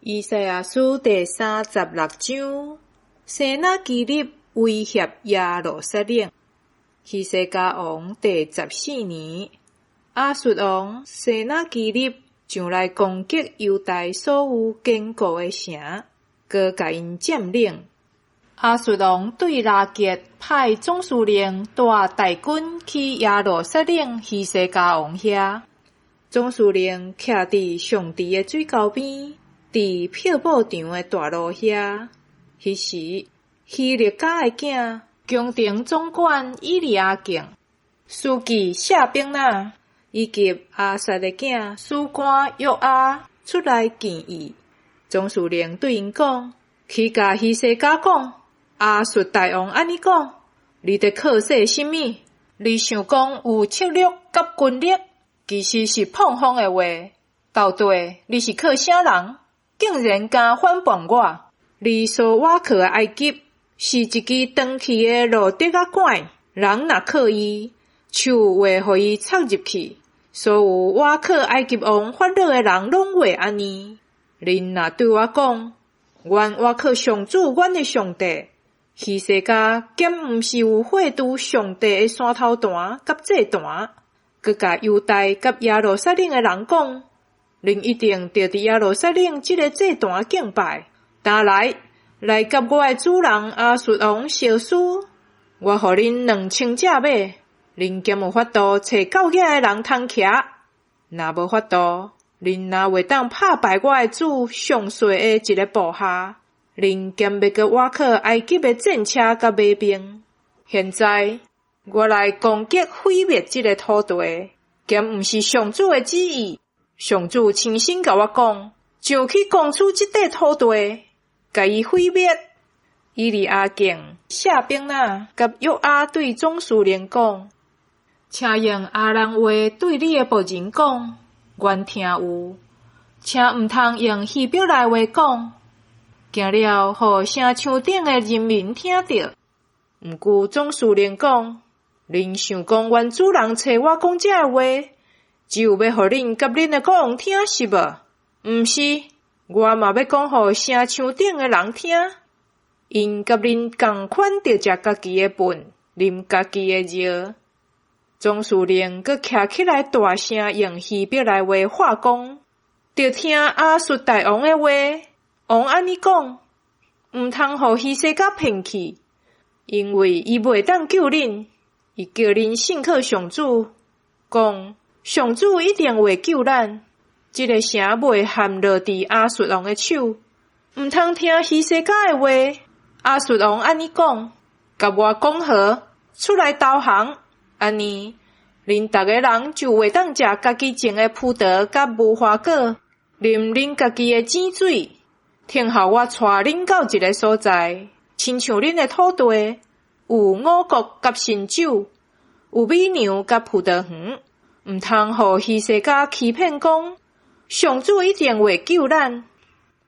以賽亞書第三十六章，西拿基立威脅耶路撒冷。希西家王第十四年，亞述王西拿基立上來攻擊猶大所有堅固的城，閣共𪜶佔領。亞述王對拉結派總司令帶大軍去耶路撒冷希西家王遐。總司令徛佇上池的水溝邊，佇漂布場的大路遐。彼時，希勒家的囝宮廷總管以利亞敬、書記舍伯那以及亞薩的囝史官約阿出來見伊。總司令對𪜶講：去共希西家講，亞述大王按呢講：你佇靠勢啥物？你想講有策略佮軍力，其實是膨風的話。到底你是靠啥人？竟然敢反叛我？你所倚靠的埃及是一支斷去的蘆竹仔桿，人若靠伊，手會予伊插入去。所有倚靠埃及王法老的人攏會按呢。恁若對我講，阮倚靠上主，阮的上帝，希西家敢毋是有廢除上帝的山頭壇佮祭壇，閣共猶大佮耶路撒冷的人講，恁一定著佇耶路撒冷這个祭壇敬拜。擔來，來佮我的主人亞述王相輸，我予恁兩千隻馬，恁敢有法度揣夠額的人通騎？若無法度，恁若會當拍敗我的主上帥的一个部下，恁敢欲閣倚靠埃及的戰車佮馬兵？現在我來攻擊毀滅這个土地，敢毋是上主的旨意？上主親身共我講，上去攻取這塊土地，共伊毀滅。以利亞敬、舍伯那佮約阿對總司令講：請用亞蘭話對你的僕人講，願聽有；請毋通用希伯來話講，驚了予城牆頂的人民聽著。毋過總司令講：恁想講阮主人揣我講這个話，只有欲予恁佮恁的國王聽是無？毋是，我嘛欲講予城牆頂的人聽。𪜶佮恁仝款著食家己的糞，啉家己的尿。總司令閣徛起來大聲用希伯來話喊講：著聽亞述大王的話，王按呢講，毋通予希西家騙去，因為伊袂當救恁，伊叫恁信靠上主，講上主一定會救咱。這个城袂陷落佇亞述王的手，毋通聽希西家的話。亞述王按呢講，佮我講和，出來投降，按呢，恁逐个人就會當食家己種的葡萄佮無花果，啉恁家己的井水。聽候我帶恁到一个所在，親像恁的土地，有五穀佮新酒，有米糧佮葡萄園，毋通予希西家欺騙講，上主一定會救咱。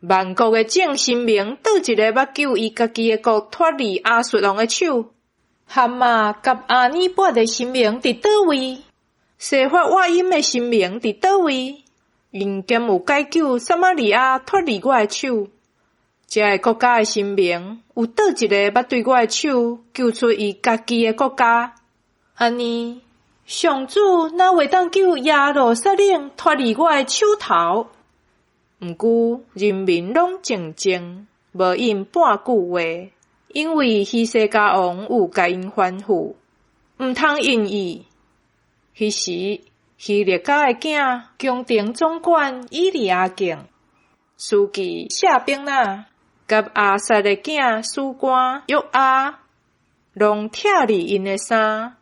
萬國的眾神明，佗一个捌救伊家己的國脫離亞述王的手？哈馬佮亞爾八的神明佇佗位？西法瓦音的神明佇佗位？𪜶敢有解救撒瑪利亞脫離我的手？這个國家的神明有佗一个捌對我的手救出伊家己的國家？按呢，上主哪會當救耶路撒冷脫離我的手頭？毋過人民攏靜靜，無應半句話，因為希西家王有共𪜶吩咐，毋通應伊。彼時，希勒家的囝宮廷總管以利亞敬、書記舍伯那佮亞薩的囝史官約阿，攏拆離𪜶的衫，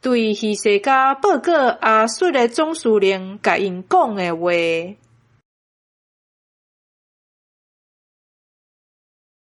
對希西家報告亞述的總司令共𪜶講的話。